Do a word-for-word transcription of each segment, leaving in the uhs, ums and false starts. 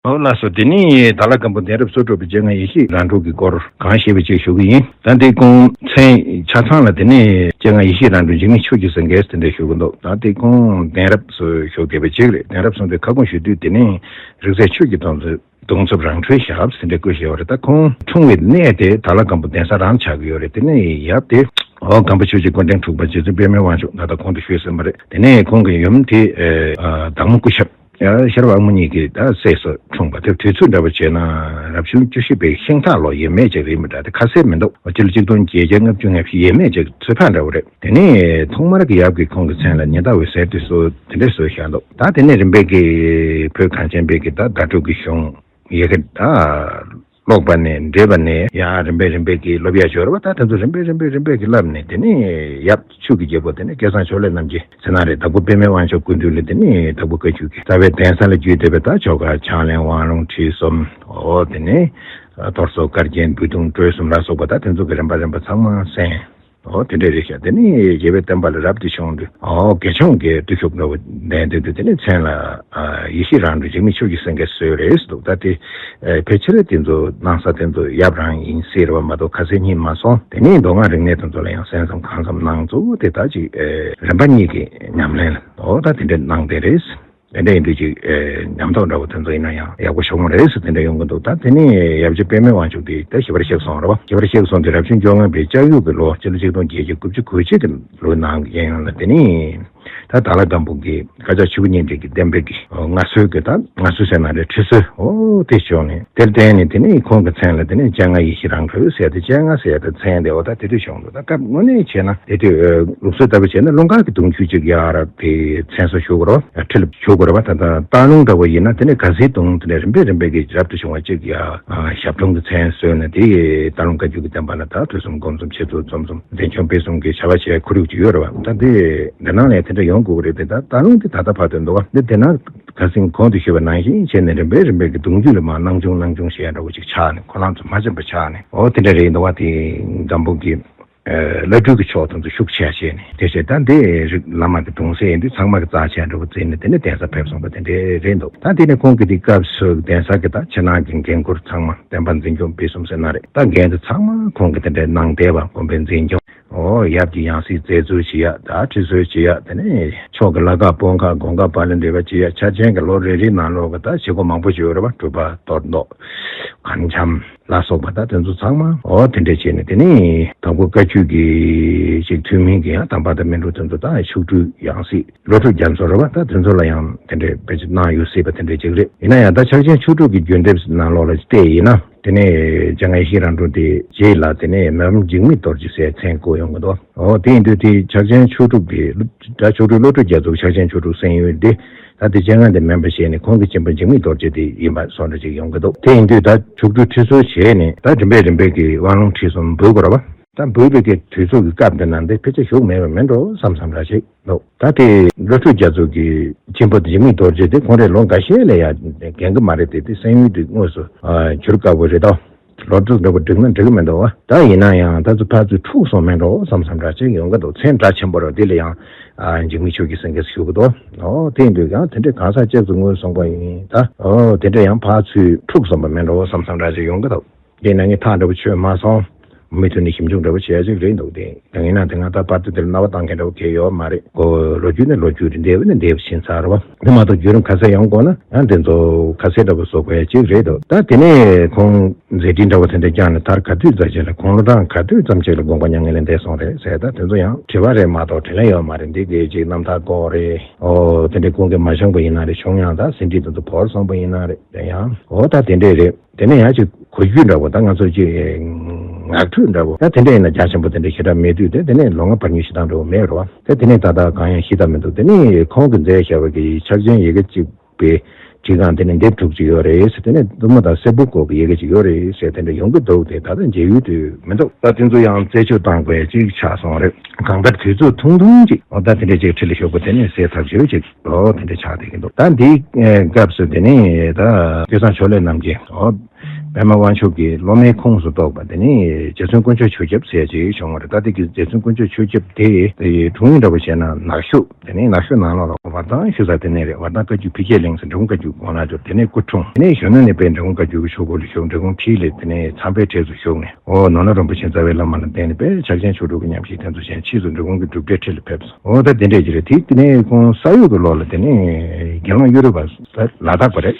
ཨོ་ལགས་སོ། དེ་ནས་དྭགས་ལྷ་སྒམ་པོ་གདན་རབས་སུ་གྲུབ་པའི་སྤྱན་སྔ་ཡེ་ཤེས་རང་གྲོལ་གྱི་སྐོར་གང་ཤེས་པ་ཅིག་ཞུ་གི་ཡིན། ད་འདི་ཁོང་མཚན་ཆ་ཚང་ལ་དེ་ནས་སྤྱན་སྔ་ཡེ་ཤེས་རང་གྲོལ་འཇིགས་མེད་ཆོས་ཀྱི་སེང་གེ་དེ་འདྲ་ཞུ་གི་འདུག་ད་འདི་ཁོང་གདན་རབས་སུ་བཞུགས་བསྡད་པ་ཅིག་རེད། གདན་རབས་སོང་དུས་ཁ་སྐོང་ཞུ་དུས་དེ་ནས་རིག་རྩལ་ཆོས་ཀྱི་གདུང་འཚོབ་གདུང་འཚོབ་རང་གྲོལ་ཞབས་ཟེར་འདྲ་བཀོད་བཞག་པ་རེད། ད་ཁོང་འཁྲུངས་པའི་གནས་དེ་དྭགས་ལྷ་སྒམ་པོ་གདན་ས་རང་ཆགས་ཀྱི་ཡོད་རེད། དེ་ནས་ཡབ་དེ་ཨོ་སྒམ་པོ་ཆོས་ཀྱི་སྐུ་ཕྲེང་དྲུག་པ་རྗེ་བཙུན་པདྨའི་དབང་ཕྱུག་ད་ལྟ་གོང་དུ་ཞུས་ཟིན་པ་རེད། དེ་ནས་ཁོང་གི་ཡུམ་དེ་ཨ་བདག་མོ་སྐུ་ཞབས་ཡ་ཤེས་རབ་ཨ་མོ་གཉིས་ཀྱི་ད་སྲས་སུ་འཁྲུངས་པ་དེ། དུས་ཚོད་འདྲ་པོ་བྱས་ན་རབ་བྱུང་བཅུ་བཞི་པའི་ཤིང་སྟག་ལོ་ཡས་མས་ཅིག་རེད་མི་འདྲ། དེ་ཁ་གསལ་མི་འདུག་སྤྱི་ལོ་གཅིག་སྟོང་བརྒྱད་བརྒྱ་ལྔ་བཅུ་ང་བཞི་ཡས་མས་ཅིག་ཚོད་དཔག་འདྲ་བོ་རེད། དེ་ནས་ཐོག་མར་གྱི་ཡབ་ཀྱིས་ཁོང་གི་མཚན་ལ་ཉི་ཟླ་འོད་ཟེར་དེ་བཟོ་དེ་འདྲས་བཟོས་བཞག་འདུག་ད་དེ་ནས་རིམ་པས་ཀྱི་བོད་གངས་ཅན་པའི་གི་ད་བརྡ་སྤྲོད་ཀྱི་གཞུང་ཡི་གེ་ད་ཀློག་པ་ནས་འགྲེལ་པ་ནས་ཡང་རིམ་པས་རིམ་པས་ཀྱི་སློབ་ཡ་འབྱོར་བ་ད་དེ་ཚོ་རིམ་པས་རིམ་པས་རིམ་པས་ཀྱི་བསླབས་ནས། དེ་ནས་ཡབ་ཆོས་ཀྱི་རྒྱལ་པོ་དེ་ནས་སྐལ་བཟང་ཕྱོགས་ལས་རྣམ་རྒྱལ་ཟེར་ན་རེད། དྭགས་པོ་པདྨའི་དབང་ཕྱུག་སྐུ་མདུན་ལ་དེ་ནས་དྭགས་པོ་བཀའ་བརྒྱུད་ཀྱི་རྩ་བའི་གདན་ས་ལ་བརྒྱུད་བསྡད་པའི་ད་ཆོ་ག་ཕྱག་ལེན་དབང་ལུང་ཁྲིད་གསུམ། འོ་དེ་ནས་གཏོར་ཟོར་དཀར་རྒྱན་འབུད་རྡུང་དཀྲོལ་གསུམ་ལ་སོགས་པ་ད་དེ་ཚོ་གི་རིམ་པ་རིམ་པ་ཚང་མ་གསན། འོ་དེ་འདྲ་རེད་ཤག་དེ་ནས་རྒྱལ་བའི་བསྟན་པ་ལ་རབ་ཏུ་བྱུང་དུས་འོ་དགེ་སྦྱོང་གི་བརྟུལ་ཞུགས་འདྲ་བོ་ལྡན་དུས་དེ་ནས་མཚན་ལ་ཨ་ཡེ་ཤེས་རང་གྲོལ་འཇིགས་མེད་ཆོས་ཀྱི་སེང་གེ་བཟོས་རེད་འདུག་ད་དེ་ཨ་ཕལ་ཆེར་དེ་ཚོ་གནང་ས་དེ་ཚོ་ཡབ་རང་ཡིན་སྲིད་རེད་པ། མ་གཏོགས་ཁ་གསལ་རྙེད་མ་སོང་། དེ་ནས་མདོ་སྔགས་རིག་གནས་དེ་ཚོ་ལ་ཡང་གསན་བསམ་གང་འཚམ་གནང་གཙོ་བོ་དེ་ད་ཅིག་ཨ་རིམ་པ་གཉིས་ཀྱི་ཉམས་ལེན་ལ་འོ་ད་དེ་འདྲ་གནང་བསྡད་རེད། དེ་འདྲ་ཡིན་དུས་ཅིག་ཨེ་ཉམས་རྟོགས་འདྲ་བོ་དེ་ཚོ་ཡིན་ན་ཡང་ཡག་པོ་ཤོང་གི་རེད་ཟེར་དེ་འདྲ་ཡོང་གི་འདུག་ད་དེ་ནས་ཡབ་རྗེ་པདྨའི་དབང་ཕྱུག་དེ་ད་ཞི་བར་གཤེགས་སོང་རེད་པ། ཞི་བར་གཤེགས་སོང་དུས་རབ་བྱུང་བཅོ་ལྔ་པའི་ལྕགས་ཡོས་ཀྱི་ལོ་སྤྱི་ལོ་ཆིག་སྟོང་བརྒྱད་བརྒྱ་དགུ་བཅུ་གོ་གཅིག་གི་ལོའི་ནང་གི་རྐྱེན་ཡོང་ལ། དེ་ནས་ད་དྭགས་ལྷ་སྒམ་པོ་གི་བཀའ་ཕྱག་ཆུ་བོ་གཉིས་འདྲེས་ཀྱི་བསྟན་པའི་གི་མངའ་གསོལ་གྱི་ད་མངའ་གསོལ་ཟེར་ན་རེད། ཁྲི་གསོལ་འོ་དེ་བྱུང་ནས་དེར་བརྟེན་ནས་དེ་ནས་ཁོང་གི་མཚན་ལ་དེ་ནས་སྤྱན་སྔ་ཡེ་ཤེས་རང་གྲོལ་ཟེར་ཏེ་སྤྱན་སྔ་ཟེར་ཏེ་མཚན་དེ་འོ་ད་དེ་དུས་བྱུང་འདུག་ད་སྐབས་དངོས་གནས་བྱས་ན་དེ་དུས་ལུགས་སྲོལ་ལྟ་བུ་བྱས་ན་རླུང་དཀར་གྱི་གདུང་རྒྱུད་ཅིག་ཡར་དེ་མཚན་གསོལ་ཞུ་དགོས་རེད་པ། ཁྲི་ལ་ཞུ་དགོས་རེད་པ། ད་ལྟ་སྟག་ལུང་འདྲ་བོ་ཡིན་ན་དེ་ནས་ག་ཟིའི་གདུང་དེ་ནས་རིམ་པས་རིམ་པས་ཀྱི་རབ་ཏུ་བྱུང་བ་ཅིག་ཡ་ཞབས་དྲུང་གི་མཚན་གསོལ་ནས་དེ་སྟག་ལུང་བཀའ་བརྒྱུད་ཀྱི་བསྟན་པ་ལ་ད་ཐོས་བསམ་སྒོམ་གསུམ་འཆད་རྩོད་རྩོམ་གསུམ་འཛིན་སྐྱོང་སྤེལ་གསུམ་གྱི་བྱ་བ་བྱས་ཁོར་ཡུག་ཅིག་ཡོད་རེད་པ། ད་དེ་འདི་ནང་ལས་དེ་འདྲ་ཡོང་དགོས་ཀྱི་རེད་དེ། ད་སྟག་ལུང་དེ་ད་ལྟ་བར་དུ་འདུག་པ། འདི་དེ་ན་ཁ་སང་གོང་དུ་ཞུས་པ་ནང་བཞིན་བྱས་ནས་རིམ་པས་རིམ་པས་ཀྱི་གདུང་རྒྱུད་ལ་མར་སྣང་ཆུང་སྣང་ཆུང་བྱས་འདྲ་བོ་ཅིག་ཆགས་ནས་ཁོ་རང་ཚོ་མ་འཛེམ་པ་ཆགས་ནས་འོ་དེ་འདྲ་རེད་འདུག་པ། དེ་སྒམ་པོ་གི་ཨ་བླ་སྤྲུལ་གྱི་ཕྱོགས་དེ་ཚོ་ཤུགས་ཆེ་བྱས་ནས་དེ་བྱས་ད་འདི་རིགས་བླ་མ་གི་གདུང་སྲས་ཡིན་དུས་ཚང་མ་གི་རྩ་ཆེན་འདྲ་བོ་བརྩིས་ནས་དེ་ནས་གདན་ས་ཕེབས་སོང་བ་དེ་འདྲ་རེད་འདུག་ད་དེ་ནས་ཁོང་གི་དེ་སྐབས་སུ་གདན་ས་གི་ད་ཕྱི་ནང་གི་འགན་ཁུར་ཚང་མ་བསྟན་པ་འཛིན་སྐྱོང་སྤེལ་གསུམ་ཟེར་ན་རེད། ད་འགན་དེ་ཚང་མ་ཁོང་གི་དེ་འདྲ་གནང་བསྡད་པ། དགོན་པའི་འཛིན་སྐྱོང་འོ་ཡབ་ཀྱི་ཡང་སྲིད་མཛད་ཚུལ་བྱེད་ཡ། ད་ཁྲི་གསོལ་བྱེད་ཡ། དེ་ནས་ཕྱོགས་ཀྱི་ལྷ་ཁང་དཔོན་ཁང་སྒོམ་ཁང་བར་ལ་འབྲེལ་བ་བྱེད་ཡ། ཆ་ཆེན་གྱི་ལོ་རེ་རེའི་ནང་ལོགས་ཀྱི་ད་བྱེད་སྒོ་མང་པོ་ཞིག་ཡོད་རེད་པ། སྒྲུབ་པ་གཏོར་བཟློག་གར་འཆམ་ལ་སོགས་པ་ད་དེ་ཚོ་ཚང་མ་འོ་དེ་འདྲས་བྱས་ནས་དེ་ནས་དྭགས་པོ་བཀའ་བརྒྱུད་ཀྱི་ཅིག་ཐུན་མིན་གྱི་ཡང་དམ་པ་དང་སྨིན་གྲོལ་དེ་ཚོ་ད་མཆོག་སྤྲུལ་ཡང་སྲིད་བློ་གྲོས་རྒྱ་མཚོ་རེད་པ། ད་དེ་ཚོ་ལ་ཡང་དེ་འདྲས་དཔེ་ཅིག་གནང་ཡོད་སྲིད་པ་དེ་འདྲས་ཅིག་རེད། ཡིན་ན་ཡང་ད་ཕྱག་ཆེན་མཆོག་སྤྲུལ་གྱི་བརྒྱུད་འདེབས་ནང་ལོགས་ལ་བལྟས་ཡིན་ན། དེ་ནས་སྤྱན་སྔ་ཡེ་ཤེས་རང་གྲོལ་དེ་རྗེས་ལ་དེ་ནས་མི་ཕམ་འཇིགས་མེད་རྡོ་རྗེ་ཟེར་མཚན་བཀོད་ཡོང་གི་འདུག་འོ་དེ་ཡིན་དུས་དེ་ཕྱག་ཆེན་མཆོག་སྤྲུལ་གྱི་ད་མཆོག་སྤྲུལ་བློ་གྲོས་རྒྱ་མཚོ་ཕྱག་ཆེན་མཆོག་སྤྲུལ་གསན་ཡུལ་འདི་ད་དེ་སྤྱན་སྔ་དེ་མིན་པ་བྱས་ནས་ཁོང་གི་སྦྱིན་པ་འཇིགས་མེད་རྡོ་རྗེ་དེ་ཡིན་པ་བཟོ་འདྲ་ཅིག་ཡོང་གི་འདུག་དེ་ཡིན་དུས་ད་མཆོག་སྤྲུལ་ཁྲི་གསོལ་བྱས་ནས་ད་རིམ་པས་རིམ་པས་ཀྱི་དབང་ལུང་ཁྲིད་གསུམ་འབུལ་དགོས་རེད་པ། ད་འབུལ་བའི་གི་དུས་ཚོད་ཀྱི་སྐབས་འདི་ན་འདི་ཕལ་ཆེར་བཞུགས་མེད་པ་མིན་འགྲོ་བསམ་བསམ་འདྲ་ཞིག་འདུག་ད་དེ་བློ་གྲོས་རྒྱ་མཚོ་གི་སྦྱིན་པ་འཇིགས་མེད་རྡོ་རྗེ་དེ་ཁོང་རེ་ལོ་འགའ་ཤས་ལས་ཡ་འགན་གི་མ་རེད་དེ། དེ་གསན་ཡུལ་དེ་དངོས་སུ་ཨ་འགྱུར་དཀའ་བོ་རེད་དོ། ལོ་དྲུག་འདྲ་པོ་འགྲིག་ན་འགྲིག་གི་མི་འདུག་བ། ད་ཡིན་ན་ཡང་ད་ཚོ་ཕར་ཚུར་འཁྲུག་སོང་མེད་འགྲོ་བསམ་བསམ་འདྲ་ཅིག་ཡོང་གི་འདུག་མཚན་སྒྲ་ཆེན་པོ་རེད། དེ་ལ་ཡང་ཨ་འཇིགས་མེད་ཆོས་ཀྱི་སེང་གེ་ཞུ་གི་འདུག་ཨོ་དེ་ཡིན་དུས་ཡང་དེ་འདྲའི་གང་ཟག་གཅིག་ཏུ་ངོས་བཟུང་པ་ཡིན། ད་ཨོ་དེ་འདྲ་ཡང་ཕར་ཚུར་འཁྲུག་སོང་པ་མེད་འགྲོ་བསམ་བསམ་འདྲ་ཅིག་ཡོང་གི་འདུག་དེས་ན་ངས་ཐག་འདྲ་པོ་ཆོད་མ་སོང་། མུ་མཐུད་ནས་ཞིབ་འཇུག་འདྲ་པོ་བྱེད་ཡ་ཅིག་རེད་འདུག་དེ་ད་ཡིན་ན་དེ་སྔ་ད་བར་དུ་དེར་རྣ་བ་བཏང་མཁན་འདྲ་པོ་གལ་ཡོད་མ་རེད། ཁོ་ལོ་རྒྱུས་ནི་ལོ་རྒྱུས་རེད། འདས་པ་ནི་འདས་པ་ཕྱིན་ཚར་བ། དེ་མ་གཏོགས་བརྒྱུད་རིམ་ག་ཚད་ཡོང་དགོས་ན་ཡང་དེ་ཚོ་ག་ཚད་འདྲ་པོ་བཟོ་དགོས་ཡ་ཅིག་རེད་འདུག་ད་དེ་ནས་ཁོང་མཛད་འཕྲིན་འདྲ་པོ་དེ་འདྲ་བསྐྱངས་ནས་ད་ག་དུས་ཙམ་ཅིག་ལ་དགུང་ལོ་གྲངས་ག་དུས་ཙམ་ཅིག་ལ་དགོངས་པ་མྱ་ངན་ལས་འདས་སོང་རེད་ཟེར། ད་དེ་ཚོ་ཡང་དྲི་བ་རེད་མ་གཏོགས་དྲིས་ལན་ཡོད་མ་རེད། འདི་གའི་ཅིག་རྣམ་ཐར་སྐོར་རེད། ཨོ་དེ་འདྲའི་ཁོང་གིས་མ་བཞེངས་པ་ཡིན་ན་རེད། བྱུང་ཡང་ད་ཟིན་བྲིས་དེ་ཚོ་བོར་སོང་པ་ཡིན་ན་རེད། དེ་ཡང་ཨོ་ད་དེ་འདྲས་རེད། དེ་ནས་ཡང་ཅིག་གོ་རྒྱུ་འདྲ་པོ་ད་ང་ཚོ་ཅིག་ངག་ཐོས་འདྲ་པོ་ད་དེ་འདྲ་ཡིན་ན་རྒྱ་ཆེན་པོ་དེ་འདྲ་ཞེ་དྲག་མེད་དུས་དེ་དེ་ནས་ལོ་ལྔ་བར་སྙིང་ཞེ་སྡང་འདྲ་པོ་མེད་རོ། ད་དེ་ནས་ད་ལྟ་གང་ཡང་ཤེས་ཐབས་མི་འདུག་དེ་ནས་ཁོང་གིས་མཛད་བཞག་པ་གི་ཕྱག་ཆེན་ཡི་གེ་གཅིག་པའི་བྲིས་སྒང་དེ་ནས་འདེབས་དྲུག་ཅིག་ཡོད་རེད་ཟེར། དེ་ནས་གཏུམ་མོ་དང་སྲད་བུ་སྐོར་གྱི་ཡི་གེ་ཅིག་ཡོད་རེད་ཟེར། དེ་འདྲ་ཡོང་གི་འདུག་དེ་ད་ལྟ་མཇལ་ཡུལ་དུ་མི་འདུག་ད་དེ་ཚོ་ཡང་རྩད་གཅོད་བཏང་དགོས་ཅིག་ཆགས་སོང་རེད། གང་ལྟར་དུས་ཚོད་ཐུང་ཐུང་ཅིག་འོ་ད་དེ་འདྲ་ཅིག་ཁྲི་ལ་བཞུགས་པ་དེ་ནས་གསལ་ཐག་ཆོད་ཅིག་འོ་དེ་འདྲ་ཆགས་བསྡད་ཀྱི་འདུག་ད་འདིའི་སྐབས་སུ་དེ་ནས་ད་སྐལ་བཟང་ཕྱོགས་ལས་རྣམ་རྒྱལ་འོ། པདྨ་དབང་ཕྱུག་གི་སློབ་མའི་ཁོངས་སུ་གཏོགས་པ་དེ་ནི་རྗེ་བཙུན་དཀོན་མཆོག་ཆོས་སྐྱབས་ཟེར་ཅིག་བྱུང་བ་རེད། ད་དེ་གི་རྗེ་བཙུན་དཀོན་མཆོག་ཆོས་སྐྱབས་དེ་དེ་དྲུང་ཡིག་འདྲ་པོ་བྱས་ན་ནག་ཤོད་དེ་ནི་ནག་ཤོད་ནང་ལོགས་ལ་བར་ཐང་ཞུ་ས་དེ་ནས་རེད། བར་ཐང་བཀའ་བརྒྱུད་འཕེལ་རྒྱས་གླིང་ཟེར་འབྲི་གུང་བཀའ་བརྒྱུད་དགོན་ལག་ཅོག་དེ་ནས་སྐུ་འཁྲུངས། དེ་ནས་གཞོན་ནུ་ནས་དཔེ་འབྲི་གུང་བཀའ་བརྒྱུད་ཀྱི་ཆོས་སྒོ་ལ་ཞུགས། འབྲི་གུང་ཁྲིད་ལས་དེ་ནས་མཚམས་པའི་གྲས་སུ་ཞུགས་ནས། ཨོ་ནོར་ལྷ་རིན་པོ་ཆེ་རྩ་བའི་བླ་མ་ལ་བརྟེན་ནས་དཔེ་ཕྱག་ཆེན་མཆོག་སྒྲུབ་ཀྱི་ཉམས་ཞིག་དེ་ཚོ་གཞན་ཕྱིས་སུ་འབྲི་གུང་གི་སྒྲུབ་གྲྭའི་ཁྲིད་ལ་ཕེབས་སོ། ཨོ་ད་དེ་འདྲས་ཅིག་རེད། དེ་དེ་ནས་ཁོང་ས་ཡོམ་གྱི་ལོ་ལ་དེ་ནས་དགེ་སློང་གཡུ་རལ་པ་ལ་དྭགས་པ་རེད།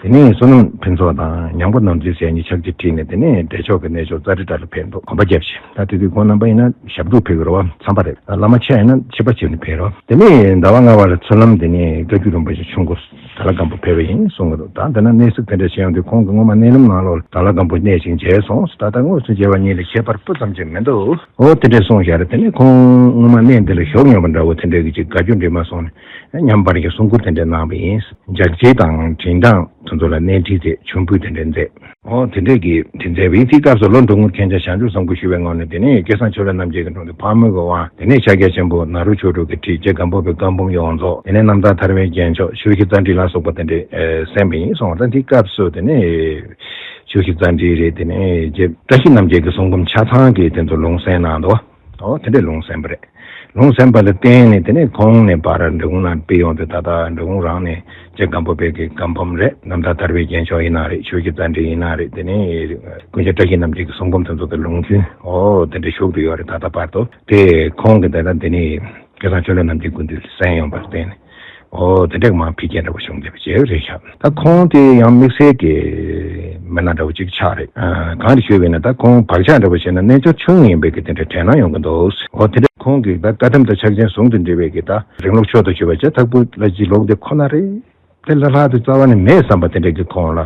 དེ་ནས་བསོད་ནམས་ཕུན་ཚོགས་དང་ཉང་པོ་ནོར་འཛིན་ཟེར་གཉིས་ཕྱག་རྗེས་ཁྲིད་ནས་དེ་ནས་འབྲས་ལྗོངས་ཀྱི་གནས་མཆོག་ཙཱ་རི་ཏྲ་ལ་ཕེབས་འདུག། གོམ་པ་བརྒྱབ་ཤིང་། ད་དེ་དུས་ཁོང་རྣམ་པ་ཡིན་ན་ཞབས་དྲུང་ཕེབས་ཀྱི་རེད་བ། མཚམས་པ་རེད། བླ་མ་ཆེ་ཡིན་ན་ཆེན་པོ་བྱས་ནས་ཕེབས་རོགས། དེ་ནས་ཟླ་བ་ལྔ་པ་ལ་ཚུལ་ལམ་དེ་ནས་བཀའ་བརྒྱུད་རིན་པོ་ཆེ་ཆུང་ཀུ་དྭགས་ལྷ་སྒམ་པོ་ཕེབས་པ་ཡིན་གསུང་གི་འདུག། ད་འདི་ན་གནས་གཟིགས་དེ་འདྲ་བྱས་ཡོང་དུས་ཁོང་གི་སྔོན་མ་གནས་ལམ་ནང་ལོགས་ལ་དྭགས་ལྷ་སྒམ་པོ་གནས་ཤིང་མཇལ་སོང་། ད་ལྟ་དངོས་སུ་མཇལ་བ་གཉིས་ལ་ཁྱད་པར་སྤུ་ཙམ་ཅིག་མི་འདུག། འོ་དེ་འདྲས་གསུངས་བཞག་རེད། དེ་ནས་ཁོང་སྔོན་མ་གནས་འདི་ལ་བཞུགས་མྱོང་བ་འདྲ་བོ་དེ་འདྲས་ཀྱི་ཅིག་དགའ་སྐྱོ་འདྲེས་མ་སོང་ནས་ཉམས་པར་གྱི་གསུང་མགུར་དེ་འདྲས་གནང་བ་ཡིན། འཇག་སྦྱིས་དང་དྲིན་གྲངས་དེ་ཚོ་ལ་གནས་འདྲི་མཛད། མཆོད་འབུལ་དེ་འདྲས་མཛད། ཨོ་དེ་འདྲས་ཀྱི་དེ་མཛད་པའི་དེའི་སྐབས་སུ་ལོ་འབྲི་གུང་མཁན་ཆེན་བྱང་ཆུབ་སེམས་དགུ་ཞུ་བའི་ངོས་ནས། དེ་ནས་སྐལ་བཟང་ཆོས་གླིང་རྣམ་རྒྱལ་གྱི་དྲུང་དུ་ཕག་མོ་གི་དབང་། དེ་ནས་ཕྱག་རྒྱ་ཆེན་པོ་ནཱ་རོ་ཆོས་དྲུག་གི་ཁྲིད། རྗེ་སྒམ་པོ་པའི་བཀའ་འབུམ་ཡོངས་རྫོགས། དེ་ནས་རྣམ་ཐར་ཐར་པའི་རྒྱལ་མཆོག་ཆོས་བཞི་རྩ་འགྲེལ་ལ་སོགས་པ་དེ་འདྲས་གསན་པ་ཡིན་གསུངས། ད་དེའི་སྐབས་སུ་དེ་ནས་ཆོས་བཞི་རྩ་འགྲེལ་རེད། དེ་ནས་རྗེ་བཀྲ་ཤིས་རྣམ་རྒྱལ་གྱི་གསུང་འབུམ་ཆ་ཚང་གི་དེ་ཚོ་ལུང་གསན་གནང་འདུག། ཨོ་དེ་འདྲས་ལུང་གསན་པ་རེད། ལུང་གསན་པ་ལ་བརྟེན་ནས་དེ་ནས་ཁོང་ནས་ཕར་འབྲི་གུང་ལ་ཕེབས་ཡོང་དུས་ད་ལྟ་འབྲི་གུང་རང་ནས་རྗེ་སྒམ་པོ་པའི་གི་བཀའ་འབུམ་རེད། རྣམ་ཐར་ཐར་པའི་རྒྱན་མཆོག་ཡིན་ན་རེད། ཆོས་ཀྱི་རྩ་འགྲེལ་ཡིན་ན་རེད། དེ་ནས་ཀུན་མཁྱེན་བཀྲ་ཤིས་རྣམ་རྒྱལ་གྱི་གསུང་འབུམ་དེ་ཚོ་དེ་ལུང་རྒྱུན་ཨོ་དེ་འདྲ་ཞུགས་ཏེ་ཡོད་རེད། ད་ལྟ་བར་དུ་དེ་ཁོང་གིས་ད་ལྟ་འདི་ནས་སྐལ་བཟང་ཆོས་གླིང་རྣམ་རྒྱལ་སྐུ་མདུན་ལ་གསན་ཡོང་པར་བརྟེན་ནས། ཨོ་དེ་འདྲ་མང་འཕེལ་རྒྱས་འདྲ་པོ་བྱུང་བསྡད་པ་ཅིག་རེད་ཤག། ད་ཁོང་དེ་ཡང་དམིགས་བསལ་གྱི་མི་སྣ་འདྲ་པོ་ཅིག་ཆགས་རེད། ཨ་གང་རེད་ཞུས་པ་ཡིན་ན། ད་ཁོང་བག་ཆགས་འདྲ་པོ་བྱས་ན་རྣལ་འབྱོར་ཆོས་དབྱིངས་ཡིན་པའི་གི་དེ་འདྲ་དྲན་སྣང་ཡོང་གི་འདུག། ཨོ་དེ་འདྲ་ཁོང་གིས་ད་བཀའ་ཐམ་དང་ཕྱག་ཆེན་ཟུང་དུ་འབྲེལ་བའི་གི་ད་རིང་ལུགས་ཕྱོགས་སུ་གྱུར་པ་རྗེ་དྭགས་པོ་ལྷ་རྗེའི་ལུགས་འདི་ཁོ་ན་རེད། དེ་ལ་ལྷག་ཏུ་རྩ་བ་ནས་མེད་བསམ་པ་དེ་འདྲ་གི་ཁོང་ལ་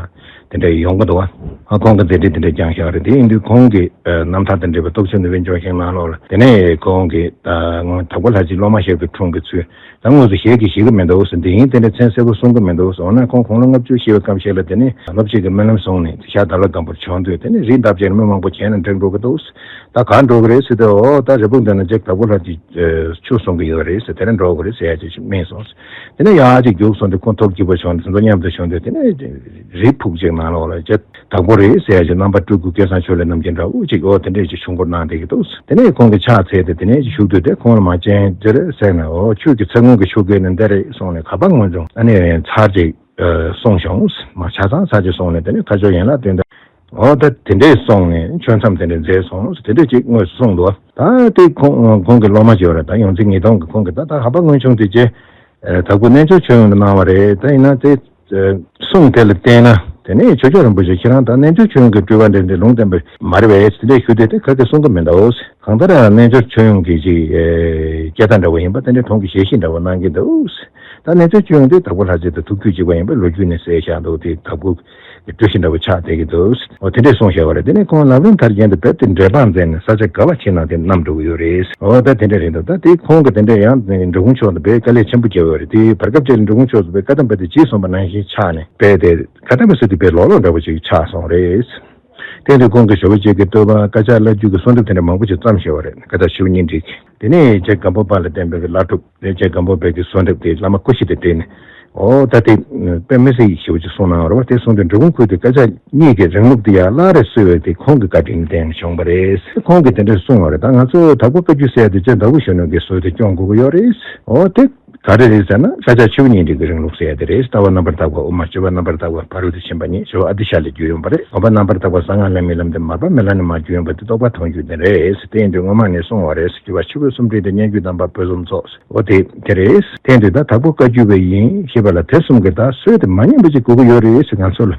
དེ་འདྲ་ཡོང་གི་འདུག་བ། ཨ་ཁོང་གིས་དེ་འདྲ་དེ་འདྲ་བསྐྱངས་བཞག་རེད། དེ་ཡིན་དུས་ཁོང་གི་ཨ་རྣམ་ཐར་དང་འབྲེལ་བའི་རྟོགས་བརྗོད་ནུས་པའི་འབྱུང་བཞིའི་ནང་ལོགས་ལ། དེ་ནས་ཁོང་གིས་ད་སྔོན་དྭགས་པོ་ལྷ་རྗེའི་སློབ་མ་ཞིག་ཏུ་འཁྲུངས་པའི་ཚུལ། ད་དངོས་སུ་ཞལ་གྱིས་བཞེས་ཀྱི་མི་འདུག་ཟེར། འདི་ཡིན་དེ་འདྲ་མཚན་གསལ་པོ་གསུང་གི་མི་འདུག་ཟེར། འོ་ན་ཁོང་དགུང་ལོ་ལྔ་བཅུ་བཞེས་པའི་སྐབས་ཤིག་ལ་དེ་ནས་སློབ་སྤྱི་གིས་སྨོན་ལམ་གསུངས་ནས་ཤར་དྭགས་ལྷ་སྒམ་པོར་བྱོན་དུས། དེ་ནས་རི་འདབས་ཅིག་ལ་མི་མང་པོ་བྱས་ནས་འགྲེང་འགྲོ་གི་འདུག། ད་ག་འགྲོ་གི་རེད་ཟེར་དུས། འོ་ད་རི་སྤུངས་འདི་ན་རྗེ་དྭགས་པོ་ལྷ་རྗེས་ཆོས་གསུང་གི་ཡོད་རེད་ཟེར། དེ་ནས་འགྲོ་གི་རེད་ཟེར་ཡ་ཅིག་སྨྲས་སོང་། དེ་ནས་ཡར་ཅིག་རྒྱུགས་སོང་དུས་ཁོང་ཐུགས་སྐྱིད་པོ་བྱུང་། དེ་ཚོ་མཉམ་དུ་བྱུང་དུས་དེ་ནས་རི་ཕུག་ཅིག་ནང་ལོགས་ལ་རྗེ་དྭགས་པོ་རེད་ཟེར་ཡ་ཅིག་རྣམ་པ་སྤྲུལ་སྐུ་སྐལ་བཟང་ཆོས་གླིང་རྣམ་རྒྱལ་འདྲ་བོ་ཅིག་ཨོ་དེ་འདྲས་ཅིག་ཆུང་ཀུར་གནང་བསྡད་ཀྱི་འདུག། དེ་ནས་ཁོང་གིས་ཕྱག་འཚལ་ཏེ་དེ་ནས་བཞུགས་དུས་དེ་ཁོང་ལ་མ་བྱན་འདི་རེད་ཟེར་ནས། ཨོ་ཆོས་ཀྱི་ཚེ་སྔོན་གྱི་ཆོས་གོས་ནི་འདི་རེད་གསུངས་ནས་ག་པར་ངོས་བྱུང་ཨ་ནི་ཚར་ཅིག་གསུངས་བྱུང་། མ་ཆ་ཚང་ཚར་ཅིག་གསུངས་ནས་དེ་ནས་ཁ་ཕྱོགས་ཡན་ལག་བསྟན་ཏེ། ཨོ་ད་དེ་འདྲས་གསུངས་ནས་ཆོས་མཚམས་དེ་འདྲས་མཛད་སོང་། དེ་འདྲས་ཅིག་དངོས་སུ་གསུངས་འདུག། ད་དེ་ཁོང་ཁོང་གི་སློབ་མ་ཅིག་ཡོད་རེད། ད་ཡོངས་འཛིན་ངེས་དོན་གྱི་ཁོང་གིས་ད་ད་ཧ་པ་སྔོན་བྱུང་དེ་རྗེ་དྭགས་པོ་རྣལ་འབྱོར་ཆོས་དབྱིངས་ལ་གནང་བ་རེད། ད་ཡིན་ན་དེ་གསུང་དེ་ལ་བལྟས་ན་དེ་ནས་ཆོས་སྐྱོང་རིན་པོ་ཆེ་ཁྱེད་རང་ད་རྣལ་འབྱོར་ཆོས་དབྱིངས་ཀྱི་སྤྲུལ་པ་འདྲ་འདྲ་ལུང་བསྟན་པ་མ་རེད་པས་དེ་འདྲས་ཞུ་དུས། དེ་ག་གེ་གསུང་གི་མི་འདུག། གང་ལྟར་རྣལ་འབྱོར་ཆོས་དབྱིངས་ཀྱི་ཅིག་སྐད་བརྡ་འདྲ་བོ་ཡིན་པ་དེ་འདྲས་ཁོང་གིས་ཞལ་བཞེས་འདྲ་བོ་གནང་གི་འདུག། ད་རྣལ་འབྱོར་ཆོས་དབྱིངས་དེ་དྭགས་པོ་ལྷ་རྗེ་དང་ཐུགས་རྒྱུད་གཅིག་པ་ཡིན་པ་ལོ་རྒྱུས་ནས་གསལ་བཞག་འདུག། དེ་དྭགས་པོ་གི་སྤྲུལ་གཞི་འདྲ་བོ་ཆགས་བསྡད་ཀྱི་འདུག། འོ་དེ་འདྲས་གསུངས་བཞག་པ་རེད། དེ་ནས་ཁོང་ལམ་རིམ་མཐར་བརྒྱན་དུ་རྦད་དེ་འགྲེལ་པ་མཛད་ནས་ས་ཆ་ག་པར་ཕྱིན་ན་དེ་བསྣམས་འགྲོ་གི་ཡོད་རེད། འོ་ད་དེ་འདྲས་རེད་འདུག། ད་དེ་ཁོང་གིས་དེ་འདྲས་ཡང་འབྲི་གུང་ཕྱོགས་ནས་དཔེ་དཀའ་ལས་ཆེན་པོ་བརྒྱབ་ཡོད་རེད། དེ་བར་སྐབས་ཅིག་ལ་འབྲི་གུང་ཕྱོགས་སུ་དཔེ་བཀའ་གདམས་པ་དེ་ཇི་གསུངས་པ་ནང་བཞིན་ཆགས་ནས་དཔེ་དེ་བཀའ་གདམས་པ་ཟེར་དུས་དཔེ་ལོག་ལོག་འདྲ་བོ་ཅིག་ཆགས་སོང་རེད། དེ་དུས་ཁོང་གིས་ཞོལ་པ་རྗེ་གི་བསྟོད་པ་བཀའ་ཕྱག་བླ་བརྒྱུད་ཀྱི་གསོལ་འདེབས་དེ་འདྲ་མང་པོ་ཅིག་བརྩམས་བཞག་པ་རེད། བཀའ་ཐང་ཆོས་ཉིད་འབྲི་གི། དེ་ནས་རྗེ་སྒམ་པོ་པ་ལ་བསྟེན་པའི་བླ་སྒྲུབ་དེ་རྗེ་སྒམ་པོ་པའི་གི་གསོལ་འདེབས་དེ་བླ་མ་སྐུ་བཞི་དང་འབྲེལ་ནས། ཨོ་ད་དེ་དཔེ་མི་སྲིད་ཞེ་པོ་ཅིག་གསུངས་གནང་བ་རེད་བ། དེ་གསུངས་དུས་འབྲི་གུང་ཁུལ་དུ་བཀའ་ཕྱག་གཉིས་ཀྱི་རིང་ལུགས་དེ་ཡར་སླར་རེ་གསོལ་བའི་དེ་ཁོང་གི་བཀའ་དྲིན་ལྡན་བྱུང་བ་རེད། ཁོང་གིས་དེ་འདྲ་གསུངས་པ་རེད། ད་ང་ཚོ་དྭགས་པོ་བཀའ་བརྒྱུད་ཟེར་ཡ་དེ་རྗེ་དྭགས་པོ་གཞོན་ནུ་གིས་བཟོས་ཏེ་སྐྱོང་དགོས་ཀྱི་ཡོད་རེད། ཨོ་དེ་ག་རེ་རེད་ཟེར་ན་ས་སྐྱ་ཆོས་ཉིད་འབྲི་གི་རིང་ལུགས་ཟེར་ཡ་དེ་རེད། ལྟ་བ་རྣམ་པར་དག་པ་དབུ་མ། སྤྱོད་པ་རྣམ་པར་དག་པ་ཕ་རོལ་ཏུ་ཕྱིན་པ་ཉིད། ཞི་བ་ཨ་ཏི་ཤ་ལས་བརྒྱུད་ཡོང་བ་རེད། སྒོམ་པ་རྣམ་པར་དག་པ་གསང་སྔགས་ལྷ་མིའི་ལམ་སྟེ། མར་པ་མི་ལ་ནས་མར་བརྒྱུད་ཡོང་བ་སྟེ། རྟོགས་པ་མཐོང་རྒྱུ་དེ་རེད། དེ་ཡིན་དུས་སྔོན་མ་ནས་གསུངས་པ་རེད། སྤྱོད་པ་ཆོས་གོས་གསུམ་སྤྲས་ཏེ། སྙན་བརྒྱུད་དམ་པ་དཔག་བསམ་ཚོགས། འོ་དེ་དེ་རེད། དེ་ཡིན་དུས་ད་དྭགས་པོ་བཀའ་བརྒྱུད་པ་ཡིན་ཞེས་པ་ལ་དེ་གསུམ་གྱི་ད་སྲོལ་དེ་མ་ཉམས་པ་ཅིག་དགོས་ཀྱི་ཡོད་རེད་ཟེར། ང་ཚོ་ལ་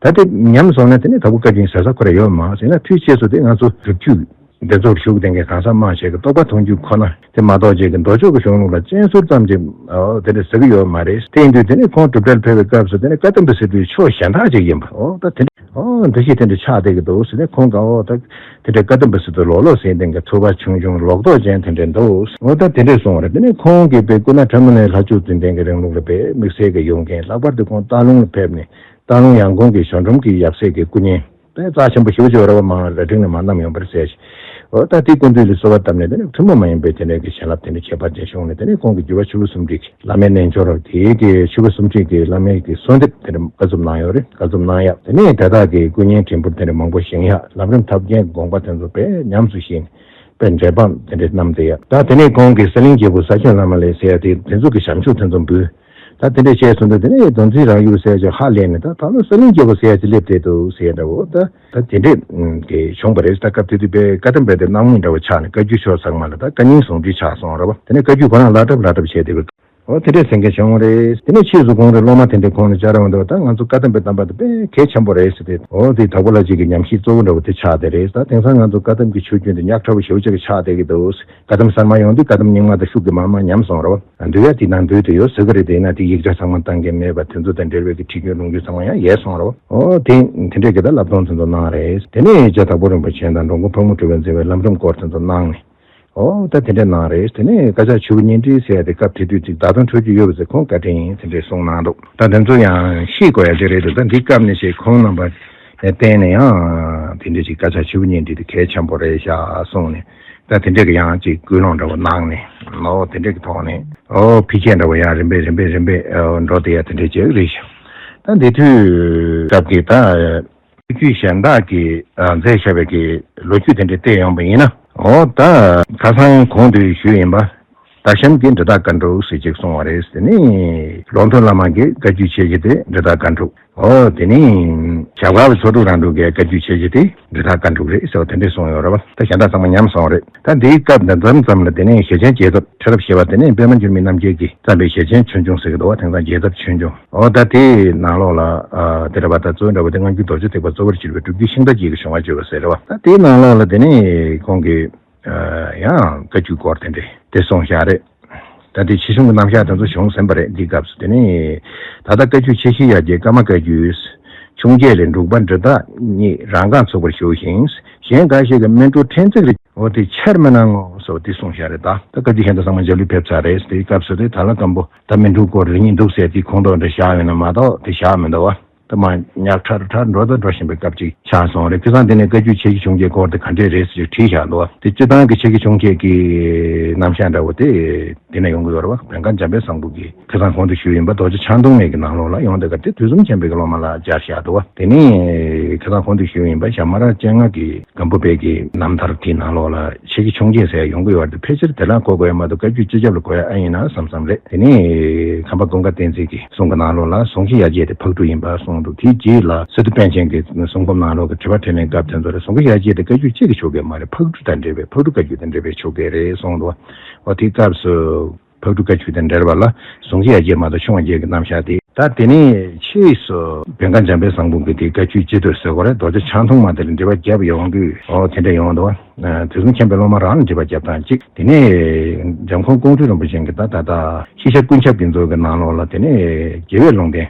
ད་དེ་ཉམས་སོང་ན་དེ་ནི་དྭགས་པོ་བཀའ་བརྒྱུད་ཟེར་ས་ཁོ་རང་ཡོད་མ་རེད། ཡིན་ན་དུས་ཕྱིས་སུ་དེ་ང་ཚོ་སྒྲུབ་བརྒྱུད་འདི་ཚོར་ཞུགས་ལྡན་མཁན་གང་ཟག་མང་ཆེ་གི་རྟོགས་པ་མཐོང་རྒྱུ་ཁོ་ན་དེ་མ་གཏོགས་ཅིག་གི་མདོ་ཕྱོགས་ཀྱི་གཞུང་ལུགས་ལ་སྤྱན་ཟུར་ཙམ་ཅིག་ཨོ་དེ་འདྲ་ཟེར་གི་ཡོད་མ་རེད། དེ་ཡིན་དུས་དེ་ནི་ཁོང་སྒྲུབ་གྲྭར་ཕེབས་པའི་སྐབས་སུ་དེ་ནི་བཀའ་གདམས་པ་ཟེར་དུས་ཕྱོགས་གཞན་དག་ཅིག་ཡིན་པ། ཨོ་ད་དེ་འདྲ་ཨོ་འདི་ཞིག་དེ་འདྲ་ཆགས་བསྡད་ཀྱི་འདུག་ཟེར་ནས། ཁོང་གིས་ཨོ་ད་དེ་འདྲ་བཀའ་གདམས་པ་ཟེར་དུས་ལོག་ལོག་ཟེར་མཁན་གྱི་ཐོས་པ་ཆུང་ཆུང་ལོག་རྟོག་ཅན་དེ་འདྲ་འདུག། ཨོ་ད་དེ་འདྲ་གསུངས་པ་རེད། དེ་ནི་ཁོང་གིས་དཔེ་སྐུ་ན་ཕྲ་མོ་ནས་ལྷ་བཅུ་འཛིན་ལྡན་གྱི་རིང་ལུགས་ལ་དཔེ་དམིགས་བསལ་གྱི་ཡོད་མཁན། ལྷག་པར་དུ་ཁོང་སྟག་ལུང་ལ་ཕེབས་ནས་སྟག་ལུང་ཡང་དགོན་གྱི་ཞོ་འབྲུམ་གྱི་ཡབ་སྲས་ཀྱི་སྐུ་བརྙན་དཔེ་རྩ་ཆེན་པོ་ཞེ་པོ་ཅིག་ཡོད་རེད་བ། མང་རྭ་སྒྲེང་ནས་མར་བསྣམས་ཡོང་བ་རེད་ཟེར་ཞིང་ འོ་ད་དེ་སྐུ་མདུན་ལ་གསོལ་བ་བཏབ་ནས་དེ་ནས་ཐུན་མོང་མ་ཡིན་པའི་དེ་འདྲའི་གི་བྱིན་རླབས་དེ་འདྲ་ཁྱད་པར་ཅན་བྱུང་ནས། དེ་ནས་ཁོང་གི་འགྱུར་བ་ཆོས་སྐུ་སུམ་བསྒྲིལ་གྱི་བླ་མའི་རྣལ་འབྱོར་རབ་དེའི་གི་ཆོས་སྐུ་སུམ་བསྒྲིལ་གྱི་བླ་མའི་གི་གསོལ་འདེབས་དེ་འདྲ་བཀའ་སྩལ་གནང་ཡོད་རེད། བཀའ་སྩལ་གནང་ཡག་དེ་ནས་དེ་དག་གི་སྐུ་བརྙན་བྲིས་འབུར་དེ་འདྲ་མང་པོ་བཞེངས་ཡག་ལམ་རིམ་ཐབས་མཁས་དགོངས་པ་དེ་ཚོ་དཔེ་ཉམས་སུ་བཞེས་ནས། དཔེ་འབྲས་སྤངས་དེ་འདྲའི་རྣམས་དེ་ཡ། ད་དེ་ནས་ཁོང་གིས་ས་ལིང་རྒྱལ་པོ་ས་ཆེན་བླ་མ་ལས་ཟེར་ཡ་དེ་དེ་ཚོ་གི་བྱམས་ཆུང་དེ་ཚོ་འབུལ། ད་དེ་འདྲས་བྱས་སོང་ཙང་དེ་ནས་གདུང་འཛིན་རང་ཡུལ་ཟེར་ཅིག་ཧ་ལས་ནས། ད་ད་ལོ་ས་ལིང་རྒྱལ་པོ་ཟེར་ཡ་ཅིག་སླེབས་བསྡད་འདུག་ཟེར་འདྲ་བོ། ད་ད་དེ་འདྲས་གི་བྱུང་བ་རེད། ད་སྐབས་དེ་དུས་པའི་བཀའ་གདམས་པའི་དེ་གནང་མུས་འདྲ་བོ་ཆགས་ནས། བཀའ་བརྒྱུད་ཕྱོགས་ཚང་མ་ལ་ད་བཀའ་རྙིང་ཟུང་འབྲེལ་ཆགས་སོང་རེད་བ། དེ་ནས་བཀའ་བརྒྱུད་ཁོ་རང་ལག་བྲབ་ལག་བྲབ་བྱས་བསྡད་པའི། འོ་དེ་འདྲས་ཟེར་མཁན་བྱུང་བ་རེད། དེ་ནས་ཕྱིས་སུ་ཁོང་རའི་སློབ་མ་དེ་འདྲས་ཁོང་ལ་བཅར་འོང་དུས། ད་ང་ཚོ་བཀའ་གདམས་པའི་གདམས་པ་དེ་དཔེ་གལ་ཆེན་པོ་རེད་ཟེར་ཏེ། འོ་དེ་དྭགས་པོ་ལྷ་རྗེ་གི་ཉམས་ཞིབ་གཙོ་བོ་འདྲ་བོ་དེ་ཆགས་བསྡད་རེད། ད་དེང་སང་ང་ཚོ་བཀའ་གདམས་ཀྱི་ཆོས་རྒྱུན་དེ་ཉག་ཕྲ་བོ་ཞེ་པོ་ཅིག་ཆགས་བསྡད་ཀྱི་འདུག། བཀའ་གདམས་གསར་མ་ཡོང་དུས་བཀའ་གདམས་རྙིང་མ་དང་ཤུགས་ཀྱིས་མར་མར་ཉམས་སོང་རེད་བ། འདུལ་བ་དེ་ནང་འདུས་ཏེ་ཡོད་ཟེར་གི་རེད། དེས་ན་དེ་ཡིག་ཆ་ཚང་མ་བཏང་གི་མེད་པ། དེ་ཚོ་དང་འབྲེལ་བའི་གི་ཁྲིད་རྒྱུན་ལུང་རྒྱུན་ཚང་མ་ཡང་ཡལ་སོང་རེད་བ། འོ་དེ་དེ་འདྲས་ཀྱི་ད་བསླབ་སྡོམ་དེ་ཚོ་གནང་རེད། དེ་ནས་རྗེ་དྭགས་པོ་རིན་པོ་ཆེ་དང་འགྲོ་མགོན་ཕག་མོ་གྲུ་པས་མཛད་པའི་ལམ་རིམ་སྐོར་དེ་ཚོ་གནང་ནས། འོ་ད་དེ་འདྲས་གནང་རེད། དེ་ནས་བཀའ་ཕྱག་མཆོད་པའི་བརྙན་འཕྲིན་ཟེར་ཡ་དེ་སྐབས་དེ་དུས་ཅིག་ཟླ་སྟོང་འཕྲོ་རྒྱུ་ཡོད་པ་ཟེར་ཁོང་བཀའ་དྲིན་ཡིན་ཟེར་འདྲས་གསུངས་གནང་འདུག། ད་དེ་ཚོ་ཡང་ཤེས་དགོས་ཡ་ཅིག་རེད་འདུག། ད་འདི་སྐབས་ནས་ཅིག་ཁོང་རྣམ་པ་ནས་བལྟས་ནས་ཡང་དེ་འདྲས་ཅིག་བཀའ་ཕྱག་མཆོད་པའི་བརྙན་འཕྲིན་དེ་གལ་ཆེན་པོ་རེད་ཤག་གསུངས་ནས། ད་དེ་འདྲས་ཀྱི་ཡང་ཅིག་སྐུལ་སློང་འདྲ་བོ་གནང་ནས། འོ་དེ་འདྲས་ཀྱི་ཐོག་ནས་འོ་འཕེལ་རྒྱས་འདྲ་བོ་ཡང་རིམ་པས་རིམ་པས་རིམ་པས་འགྲོ་བསྡད་ཡ་དེ་འདྲས་ཅིག་རེད་ཤག། ད་འདི་དུས་སྐབས་ཀྱི་ད། ལོ་རྒྱུས་གཞན་དག་གིས་མཛད་བཞག་པའི་གི་ལོ་རྒྱུས་དེ་འདྲ་བལྟས་ཡོང་བ་ཡིན་ན། འོ་ད་ཁ་སང་གོང་དུ་ཞུས་ཡིན་པ། དར་ཤམ་གྱི་འབྲི་སྟག་ཀ་འབྲུག་ཟེར་ཅིག་གསུངས་པ་རེད། དེ་ནི་ལོ་ཐོ་བླ་མ་གི་བཀའ་བརྒྱུད་ཆེ་ཆེ་དེ་འབྲི་སྟག་ཀ་འབྲུག། འོ་དེ་ནི་ཞབས་དཀར་པོ་ཚོ་དྲུག་རང་གྲོལ་གྱི་བཀའ་བརྒྱུད་ཆེ་ཆེ་དེ་འབྲི་སྟག་ཀ་འབྲུག་རེད་ཟེར་བ་དེ་འདྲ་གསུངས་ཡོད་རེད་བ། ད་གཞན་དག་ཚང་མ་ཉམས་སོང་རེད། ད་འདིའི་སྐབས་འདི་མཚམས་ཙམ་ལ་དེ་ནས་ཞེ་ཆེན་རྒྱལ་ཚབ་ཁྲི་རབས་བཞི་པ་དེ་ནས་པདྨ་འགྱུར་མེད་རྣམ་རྒྱལ་གྱིས་བརྩམས་པའི་ཞེ་ཆེན་ཆོས་འབྱུང་ཟེར་གྱི་འདུག་བ། དེང་སང་རྒྱལ་ཚབ་ཆོས་འབྱུང་། འོ་ད་དེའི་ནང་ལོགས་ལ་ཨ་དེ་རེད་བ། ད་གཙོ་བོ་འདྲ་བོ་དེ་སྔ་འགྱུར་རྡོ་རྗེ་ཐེག་པ་གཙོ་བོར་གྱུར་པའི་སྒྲུབ་བརྒྱུད་ཤིང་རྟ་རྒྱས་ཀྱི་བྱུང་བ་བརྗོད་པ་ཟེར་རེད་བ། ད་དེའི་ནང་ལོགས་ལ་དེ་ནས་ཁོང་གིས་ཨ་ཡང་བཀའ་བརྒྱུད་སྐོར་དེ་འདྲ་དེ་གསུངས་བཞག་རེད། ད་དེ་ཆེ་ཆུང་གི་རྣམ་གཞག་དེ་ཚོ་བྱུང་ཟིན་པ་རེད། འདིའི་སྐབས་སུ་དེ་ནས་ད་ལྟ་བཀའ་བརྒྱུད་ཆེ་བཞི་ཡ་གྱལ་ཀརྨ་བཀའ་བརྒྱུད། ཆུང་གྱལ་ལས་འབྲུག་པ་འབྲི་སྟག་གཉིས་རང་རྐང་ཚུགས་པར་ཞུ་ཞིང་། གཞན་འགའ་ཞིག་གིས་སྨིན་དྲུག་ཕྲན་ཚེགས་རེ། འོ་དེ་ཆེར་མི་གནང་ངོ་ཟེར་བ་དེ་གསུངས་བཞག་རེད། ད་ད་བཀའ་བརྒྱུད་གཞན་དག་ཚང་མ་འཇའ་ལུས་ཕེབས་ཚར་རེད། དེའི་སྐབས་སུ་དེ་ད་ལྷ་སྒམ་པོ་ད་སྨིན་དྲུག་སྐོར་རེ་གཉིས་འདུག་ཟེར་དེ་ཁོངས་གཏོགས་འདྲ་བཞག་ཡོད་ན་མ་གཏོགས་དེ་བཞག་མི་འདུག་བ། ད་མ་ཉག་ཕྲ་རུ་ཕྲ་འགྲོ་ད་འགྲོ་བཞིན་པའི་སྐབས་ཅིག་ཆགས་སོང་རེད། ཁ་སང་དེ་ནས་བཀའ་བརྒྱུད་ཆེ་བཞི་ཆུང་གྱལ་སྐོར་དེ་ག་འདྲས་རེད་ཟེར་དྲིས་བཞག་འདུག་བ། དེ་སྤྱིར་བཏང་གི་ཆེ་བཞི་ཆུང་གྱལ་གྱི་རྣམ་གཞག་འདྲ་བོ་དེ་དེ་ནས་ཡོང་གི་ཡོད་རེད་བ། བན་སྒང་འཇམ་དཔལ་བཟང་པོ་གིས་ཁ་སང་གོང་དུ་ཞུས་ཡིན་པ་རྡོ་རྗེ་འཆང་ཐུང་མའི་གི་ནང་ལོགས་ལ་ཡོང་དེ་ག་དེ་དུས་གསུམ་མཁྱེན་པའི་གི་སློབ་མ་ལ་སྦྱར་བཞག་འདུག་བ། དེ་ནས་ཁ་སང་གོང་དུ་ཞུས་ཡིན་པ་ཞྭ་དམར་སྤྱན་སྔ་གི་སྒམ་པོ་པའི་གི་རྣམ་ཐར་དེའི་ནང་ལོགས་ལ་ཆེ་བཞི་ཆུང་གྱལ་ཟེར་ཡ་ཡོང་གི་ཡོད་རེད། དེ་ཕལ་ཆེར་དེ་ལ་གོ་དགོས་ཡ་མ་གཏོགས་བཀའ་བརྒྱུད་སྤྱི་ཁྱབ་ལ་གོ་ཡ་ཨེ་ཡིན་ན་བསམ་བསམ་རེད། དེ་ནས་ཁམས་པ་ཀུན་དགའ་བསྟན་འཛིན་གྱི་གསུང་གི་ནང་ལོགས་ལ་ཟུང་ཤིང་ཡ་གྱལ་དེ་ཕག་གྲུ་ཡིན་པ་གསུངས་འདུག། དེའི་རྗེས་ལ་སི་ཏུ་པཎ་ཆེན་གྱི་གསུང་འབུམ་ནང་ལོགས་ཀྱི་དྲི་བ་དྲིས་ལན་སྐབས་དེ་ཚོ་ལ་ཟུང་ཤིང་ཡ་གྱལ་དེ་བཀའ་བརྒྱུད་གཅིག་གི་ཆོ་ག་མ་རེད། ཕག་གྲུ་དང་འབྲེལ་བའི་ཕག་གྲུ་བཀའ་བརྒྱུད་དང་འབྲེལ་བའི་ཆོ་ག་རེད་གསུངས་འདུག། འོ་དེའི་སྐབས་སུ་ཕག་གྲུ་བཀའ་བརྒྱུད་དང་འབྲེལ་བ་ལ་ཟུང་ཤིང་ཡ་གྱལ་མ་གཏོགས་ཆུང་བ་གྱལ་གྱི་རྣམ་གཞག་དེ། ད་དེ་ནས་ཕྱིས་སུ་བན་སྒང་འཇམ་དཔལ་བཟང་པོ་གིས་དེ་བཀའ་བརྒྱུད་སྤྱི་དོད་ཟེར་དགོས་རེད། རྡོ་རྗེ་འཆང་ཐུང་མ་དེ་ལ་འགྲེལ་པ་བརྒྱབ་ཡོང་དུས་འོ་དེ་འདྲ་ཡོང་འདུག་བ། དུས་གསུམ་མཁྱེན་པའི་སློབ་མ་རང་ལ་འགྲེལ་པ་བརྒྱབ་སྟངས་གཅིག། དེ་ནས་འཇམ་མགོན་ཀོང་སྤྲུལ་རིན་པོ་ཆེ་གིས་ད་ད་ལྟ་ཤེས་བྱ་ཀུན་ཁྱབ་ཀྱི་མཛོད་ཀྱི་ནང་ལོགས་ལ་དེ་ནས་རྒྱལ་བའི་ལུང་བསྟན།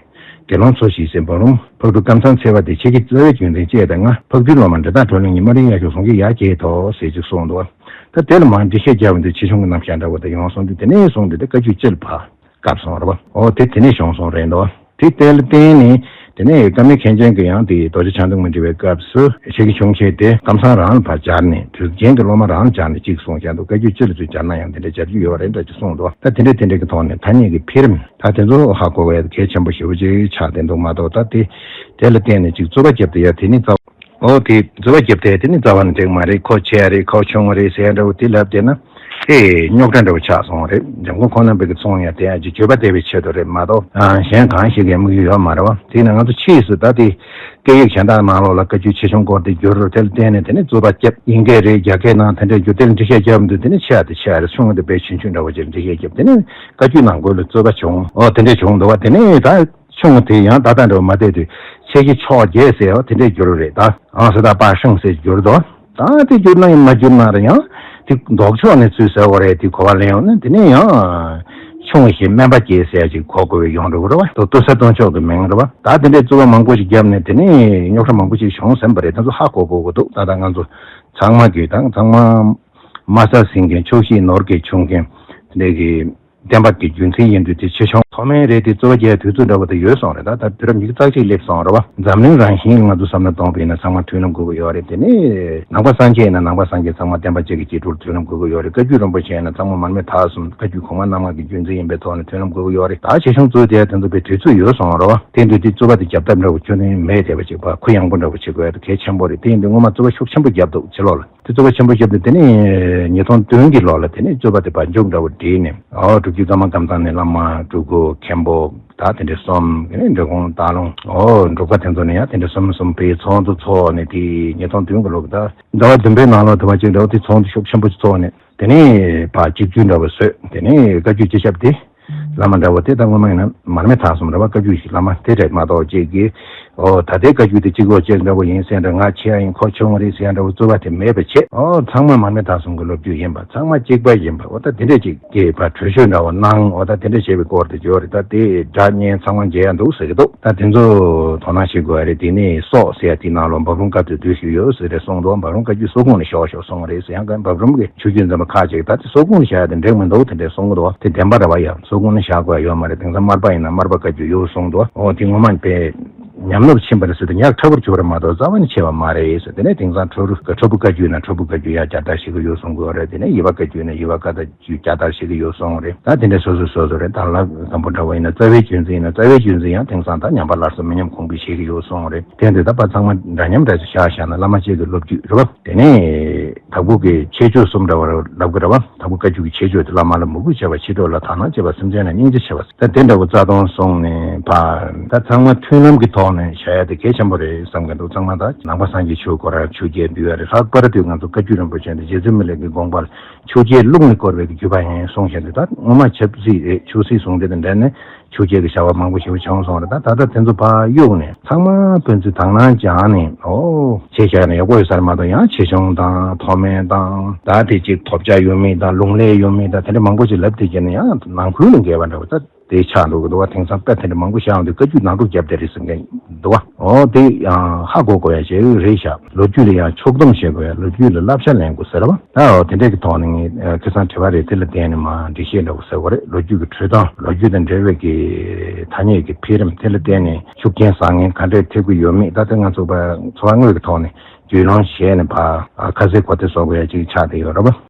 དགེ་སློང་ཚོ་བཞི་ཟེར་འབུམ་རམས་ཕག་གྲུ་ཀམ་ཚང་ཚེ་བ་དེ་ཆེ་གེ་རྩ་བའི་རྒྱུ་མཚན་བཅས་དང་ལྔ། ཕག་གྲུའི་སློབ་མ་འབྲི་སྟག་གྲོ་གླིང་གི་སྨན་རིའི་གཡག་ཤོག་ཟུང་གི་ཡ་གྱལ་དོ་ཟེར་ཅིག་གསུངས་འདུག། ད་དེ་ལ་མར་འགྲེལ་བཤད་རྒྱབ་འདུག། ཆེ་ཆུང་གི་རྣམ་གཞག་འདྲ་བོ་དེ་ཡོང་སོང་དུས་དེ་ནས་བཟུང་སྟེ་དེ་བཀའ་བརྒྱུད་སྤྱི་ལ་ཕར་བཀབ་སོང་རེད་བ། འོ་དེ་དེ་ནས་བྱུང་སོང་རེད་འདུག། དེ་དེ་ལ་བརྟེན་ནས་དེ་ནས་ཀརྨ་མཁན་ཆེན་གྱིས་ཡང་དེ་རྡོ་རྗེ་འཆང་ཐུང་མ་འབྲི་བའི་སྐབས་སུ་ཆེ་གེ་ཆུང་གེ་དེ་ཀམ་ཚང་རང་ལ་ཕར་སྦྱར་ནས་དུས་རྒྱན་གྱི་སློབ་མ་རང་ལ་སྦྱར་ནས་ཅིག་གསུངས་བཞག་འདུག། བཀའ་བརྒྱུད་སྤྱི་ལ་ཚུར་སྦྱར་ན་ཡང་དེ་འདྲ་སྦྱར་རྒྱུ་ཡོད་རེད་འདྲ་ཅིག་གསུངས་འདུག། ད་དེ་འདྲ་དེ་འདྲ་གི་ཐོག་ནས་ཐ་སྙད་ཀྱི་འཕེལ་རིམ་ད་དེ་ཚོ་ཧ་གོ་བའི་གལ་ཆེན་པོ་ཞེ་པོ་ཅིག་ཆགས་བསྡད་འདུག་མ་གཏོགས། ད་དེ་དེ་ལ་བརྟེན་ནས་ཅིག་རྩོད་པ་རྒྱབ་དེ་ཡ་དེ་ནི་རྩ་བ། འོ་དེ་རྩོད་པ་རྒྱབ་དེ་དེ་ནི་རྩ་བ་ནས་འགྲིག་མ་རེད། ཁོ་ཆེ་ཡ་རེད་ཁོ་ཆུང་བ་རེད་ཟེར་ཡ་འདྲ་བོ་དེ་ལབ་བསྡད་ན་དེ་རྙོག་དྲ་འདྲ་བོ་ཆགས་སོང་བ་རེད། འཇམ་མགོན་ཁོང་རྣམ་པའི་གི་ཚོང་ཡ་དེ་ཡང་ཅིག་བརྗོད་པ་བདེ་བའི་ཆེད་དུ་རེད་མ་གཏོགས་གཞན་གང་ཞིག་གི་དམིགས་ཡུལ་ཡོད་མ་རེད་བ། དེས་ན་ང་ཚོ་ཕྱིས་སུ་ད་དེ་སྐད་ཡིག་གཞན་དག་ནང་ལོགས་ལ་བཀའ་བརྒྱུད་ཆེ་ཆུང་སྐོར་དེ་བསྒྱུར་རོ། དེ་ལ་བརྟེན་ནས་དེ་ནས་རྩོད་པ་བརྒྱབ། དབྱིན་སྐད་རེད་རྒྱ་སྐད་ནང་དེ་འདྲ་བསྒྱུར། དེ་ལ་འགྲེལ་བཤད་རྒྱབ་འདུག། དེ་ནས་ཆེ་ཡ་དེ་ཆེ་ཡ་རེད། ཆུང་བ་དེ་དཔེ་ཆུང་ཆུང་འདྲ་བོ་ཅིག་ལ་འགྲེལ་བཤད་བརྒྱབ། དེ་ནས་བཀའ་བརྒྱུད་ནང་ཁུལ་ལ་རྩོད་པ་བྱུང་། འོ་དེ་འདྲ་བྱུང་འདུག་བ། དེ་ནས་ད་ཆུང་དེ་ཡང་ད་ལྟ་འདྲ་བ་མ་བསྡད་དུས་ཆེ་གེ་ཆོག་རྒྱས་ཟེར་བ་དེ་འདྲས་བསྒྱུར་རེད། ད་ཨང་ས་ད་པ་ཧྲང་ཟེར་བསྒྱུར་དོ། ད་དེ་བསྒྱུར་ན་ཡང་མ་བསྒྱུར་ན་རེད། ཡང་དེ་ལྡོག་ཕྱོགས་ནས་ཚུར་ཟེར་བ་རེད། དེ་གོ་བ་ལེན་ཡོང་ན་དེ་ནས་ཡང་ཆུང་ཞིང་དམན་པ་སྐྱེས་ཟེར་ཅིག་གོ་དགོས་པའི་ཡོང་འགྲོ་གི་རེད་བ། ད་ཏུ་ས་སྟོན་ཕྱོགས་ཀྱི་མིང་རེད་བ། ད་དེ་འདྲས་རྩོད་པ་མང་པོ་ཞིག་བརྒྱབ་ནས་དེ་ནས་རྙོག་དྲ་མང་པོ་ཞིག་བྱུང་ཟིན་པ་རེད། དེ་ཚོ་ཧ་གོ་དགོས་ཀྱི་འདུག། ད་ལྟ་ང་ཚོ་ཚང་མ་གིས་ད་ཚང་མ་དམའ་ས་ཟིན་མཁན་ཆོག་ཤེས་ནོར་གྱིས་ཆུང་མཁན་དེ་འདྲས་ཀྱི། བསྟན་པ་གི་རྒྱུ་མཚན་ཡིན་དུས་དེ་ཆེ་ཆུང་མཐོ་དམན་རེད། དེ་རྩོད་པ་རྒྱག་དུས་ཚོད་འདྲ་བོ་དེ་ཡོལ་སོང་རེད། ད་ད་དུས་རབས་ཉི་ཤུ་རྩ་གཅིག་སླེབས་སོང་རེད་བ། འཛམ་གླིང་རང་བཞིན་ང་ཚོ་བསམ་བློ་གཏོང་བ་ཡིན་ན་ཚང་མ་མཐུན་ལམ་དགོས་ཀྱི་ཡོད་རེད། དེ་ནས་ནང་པ་སངས་རྒྱས་ཡིན་ན་ནང་པ་སངས་རྒྱས་ཚང་མ་བསྟན་པ་གཅིག་གི་གཅིག་གྲོགས་མཐུན་ལམ་དགོས་ཀྱི་ཡོད་རེད། བཀའ་བརྒྱུད་རིན་པོ་ཆེ་ཡིན་ན་ཚང་མ་མར་མེ་མཐའ་གསུམ་བཀའ་བརྒྱུད་གོང་མ་རྣམ་ལྔ་གི་རྒྱུད་འཛིན་ཡིན་པའི་ཐོག་ནས་མཐུན་ལམ་དགོས་ཀྱི་ཡོད་རེད། ད་ཆེ་ཆུང་རྩོད་དེ་དེ་ཚོ་པའི་དུས་ཚོད་ཡོལ་སོང་རེད་བ། དེ་འདུག་དེ་རྩོད་པ་དེ་རྒྱབ་ཐབས་འདྲ་བོ་ཁྱོན་ནས་མེད་བསྡད་པ་ཅིག་བ། གུ་ཡངས་པོ་འདྲ་བོ་བྱེད་དགོས་ཡ་དེ་གལ་ཆེན་པོ་རེད། དེ་ཡིན་དུས་སྔོན་མ་རྩོད་པ་ཤུགས་ཆེན་པོ་བརྒྱབ་འདུག་ཕྱི་ལོགས་ལ། དེ་རྩོད་པ་ཆེན་པོ་བརྒྱབ་དུས་དེ་ནས་ཉིས་སྟོང་བདུན་གྱི་ལོ་ལ་དེ་ནས་རྩོད་པ་དེ་བར་མཇུག་འདྲ་བོ་བསྒྲིལ་ནས། ཨོ་སྒྲུབ་བརྒྱུད་ཀརྨ་ཀམ་ཚང་ནས་བླ་མ་སྤྲུལ་སྐུ་མཁན་པོ་ད་དེ་འདྲ་གསུམ། དེ་ནས་འབྲི་གུང་སྟག་ལུང་། ཨོ་འབྲུག་པ་དེ་ཚོ་ནས་ཡང་དེ་འདྲ་གསུམ་གསུམ་པའི་ཚོགས་འདུ་ཚོགས་ནས། དེ་ཉིས་སྟོང་བདུན་གྱི་ལོ་གི་ད་ཟླ་བ་བདུན་པའི་ནང་ལོགས་དེ་བ་ཅིག་འདྲ་བོ་དེ་ཚོགས་འདུ་ཤུགས་ཆེན་པོ་ཅིག་ཚོགས་ནས། དེ་ནས་ཕར་གཅིག་གྱུར་འདྲ་བོ་བཟོས། དེ་ནས་བཀའ་བརྒྱུད་སྤྱི་ཁྱབ་དེ་བླ་མ་འདྲ་བོ་དེ་ད་སྔོན་མ་ཡིན་ན་མར་མེ་མཐའ་གསུམ་རེད་བ། བཀའ་བརྒྱུད་ཀྱི་བླ་མ་དེ་རེད་མ་གཏོགས། གཅིག་གིས་ཨོ་ད་ལྟའི་བཀའ་བརྒྱུད་དེ་གཅིག་པོ་གཅིག་འདྲ་བོ་ཡིན་ཟེར་འདྲ། ང་ཆེ་ཡ་ཡིན་ཁོ་ཆུང་བ་རེད་ཟེར་ཡ་འདྲ་བོ་རྩོད་པ་དེ་མེད་པ་བྱས། ཨོ་ཚང་མ་མར་མེ་མཐའ་གསུམ་གྱི་སློབ་བརྒྱུད་ཡིན་པ། ཚང་མ་གཅིག་པ་ཡིན་པ། ཨོ་ད་དེ་འདྲས་ཅིག་གི་ཕར་གྲོས་ཆོད་འདྲ་བོ་གནང་། ཨོ་ད་དེ་འདྲས་བྱས་པའི་སྐོར་དེ་བརྗོད་རེད། ད་དེ་སྒྲ་སྙན་ཚང་མ་མཇལ་ཡ་འདུག་ཟེར་གྱི་འདུག་ད་དེ་ཚོ་དོ་སྣང་བྱེད་དགོས་ཡ་རེད། དེ་ནས་སོག་ཟེར་ཡ་དེའི་ནང་ལོགས་འབའ་རུང་བཀའ་བརྒྱུད་བསྡུས་ཤིག་ཡོད་ཟེར་རེ་གསུངས་འདུག་འབའ་རུང་བཀའ་བརྒྱུད་སོག་ཁོངས་ནས་བཞག་ཤོག་གསུངས་རེད་ཟེར། ཡང་འབའ་རུང་གི་ཆོས་བརྒྱུད་འཛིན་པ་ཁག་ཅིག་ད་དེ་སོག་ཁོངས་ནས་བཞག་ཡ་དེ་འགྲིག་མི་འདུག་དེ་འདྲས་གསུང་གི་འདུག་དེ་བདེན་པ་རེད་བ། ཡ་སོག་ཁོངས་ནས་བཞག་དགོས་ཡ་ཡོད་མ་རེད། དེང་སང་མར་པ་ཡིན་ན་མར་པ་བཀའ་བརྒྱུད་ཡོད་གསུངས་འདུག་ཨོ་དེ་ངོ་མ་དཔེ་ཉམས་ལོབས་ཕྱིན་པ་རེད་ཟེར་དུས་ཉག་ཕྲ་བོར་གྱུར་རེད་མ་གཏོགས་རྩ་བ་ནས་ཆེ་བ་མ་རེད་ཟེར། དེ་ནས་དེང་སང་ཁྲོ་རུ་ཁྲོ་ཕུ་བཀའ་བརྒྱུད་ན་ཁྲོ་ཕུ་བཀའ་བརྒྱུད་ཡ་བསྐྱར་དར་བྱེད་ཀྱི་ཡོད་གསུང་གི་ཡོད་རེད། དེ་ནས་ཡེ་བ་བཀའ་བརྒྱུད་ན་ཡེ་བ་བཀའ་བརྒྱུད་བསྐྱར་དར་བྱེད་ཀྱི་ཡོད་གསུང་རེད། ད་དེ་འདྲ་སོ་སོ་སོ་སོ་རེད། ད་ལ་དང་པོ་འདྲ་བོ་ཡིན་ན་རྩ་བའི་རྒྱུད་འཛིན་ཡིན་ན། རྩ་བའི་རྒྱུད་འཛིན་ཡང་དེང་སང་ད་ཉམས་པ་སླར་གསོ་མི་ཉམས་གོང་འཕེལ་བྱེད་ཀྱི་ཡོད་གསུང་རེད། དེ་འདི་ད་པ་ཚང་མ་འདྲ་མཉམ་འདྲ་ཞིག་བཞག་བཞག་ན་བླ་མ་གཅིག་གི་སློབ་བརྒྱུད་རེད་བ། དེ་ནས་དྭགས་པོ་གི་ཁྱད་ཆོས་གསུམ་འདྲ་བ་ལབ་གི་རེད་བ། དྭགས་པོ་བཀའ་བརྒྱུད་ཀྱི་ཁྱད་ཆོས་དེ་བླ་མ་ལ་མོས་གུས་བྱེད་པ། ཕྱི་དྲོ་ལ་དག་སྣང་བྱེད་པ། སེམས་ཅན་ལ་སྙིང་རྗེ་བྱེད་པ། ད་དེ་འདྲ་བོ་རྩ་དོན་སོང་ནས་ཕར་ད་ཚང་མ་མཐུན་ལམ་གྱི་ཐོག་ནས་བྱ་ཡ་དེ་གལ་ཆེན་པོ་རེད་བསམ་གྱི་འདུག་ཚང་མ་ད་ནང་པ་སངས་རྒྱས་ཆོས་སྐོར་ཆོས་བརྒྱད་འདུལ་བ་རེད། ལྷག་པར་དུ་ང་ཚོ་བཀའ་བརྒྱུད་རིན་པོ་ཆེ་འདི་རྗེ་བཙུན་མི་ལའི་གི་དགོངས་པ་ལ་ཆོས་བརྒྱད་རླུང་ནི་བསྐོར་བའི་གི་བརྒྱུད་པ་ཡིན་གསུངས་བཞིན་དུ། ད་ངོ་མ་ཆབ་སྲིད་རེད། ཆོས་སྲིད་ཟུང་འབྲེལ་དང་འབྲེལ་ནས་ཆོས་བརྒྱད་ཀྱི་བྱ་བ་མང་པོ་ཞིག་བྱུང་སོང་རེད། ད་ད་ལྟ་དེ་ཚོ་ཕར་གཡུགས་ནས་ཚང་མ་ཕན་ཚུན་དག་སྣང་སྦྱངས་ནས་ཨོ་བྱས་བཞག་ན་ཡག་པོ་ཡོད་ས་རེད་མ་གཏོགས། ཡང་ཆེ་ཆུང་དང་མཐོ་དམན་དང་ད་དེ་གཅིག་ཐོབ་བྱ་ཡོད་མེད་དང་ལུང་ལས་ཡོད་མེད་དང་དེ་འདྲ་མང་པོ་ཞིག་ལབ་བསྡད་ཀྱི་ན་ཡང་ནང་ཁུལ་ལ་འགལ་བ་འདྲ་བོ་ད་དེ་ཆགས་འགྲོ་གི་འདུག་བ། དེང་སང་དཔེ་དེ་འདྲ་མང་པོ་བཞག་འདུག་བཀའ་བརྒྱུད་ནང་འཁྲུག་བརྒྱབ་བསྡད་རེད་ཟེར་མཁན་འདུག་བ། ཨོ་དེ་ཡང་ཧ་གོ་དགོས་ཡ་ཞིག་རེད་ཤག་ལོ་རྒྱུས་ལ་ཡང་ཕྱོགས་སྡོམ་བྱེད་དགོས་ཡ། ལོ་རྒྱུས་ལ་བསླབ་བྱ་ལེན་དགོས་ཟེར་བ། ད་ཨོ་དེ་འདྲས་ཀྱི་ཐོག་ནས་ངས་ཁ་སང་དྲི་བ་རེ་དེ་ལ་བརྟེན་ནས་མར་འགྲེལ་བཤད་འདྲ་བོ་ཟེར་བ་རེད། ལོ་རྒྱུས་ཀྱི་འཕྲོས་དོན། ལོ་རྒྱུས་དང་འབྲེལ་བའི་གི་ཐ་སྙད་ཀྱི་འཕེལ་རིམ་དེ་ལ་བརྟེན་ནས་ཤུགས་རྐྱེན་བཟང་ངན་ག་འདྲས་ཐེབས་ཀྱི་ཡོད་མེད། ད་ལྟ་ང་ཚོ་པ་འཚོ་བ་དངོས་ཀྱི་ཐོག་ནས་རྒྱུས་ལོན་བྱས་ནས་ཕར་ཁ་གསལ་གོ་བདེ་བཟོ་དགོས་ཡ་ཅིག་ཆགས་བསྡད་ཡོད་རེད་པ།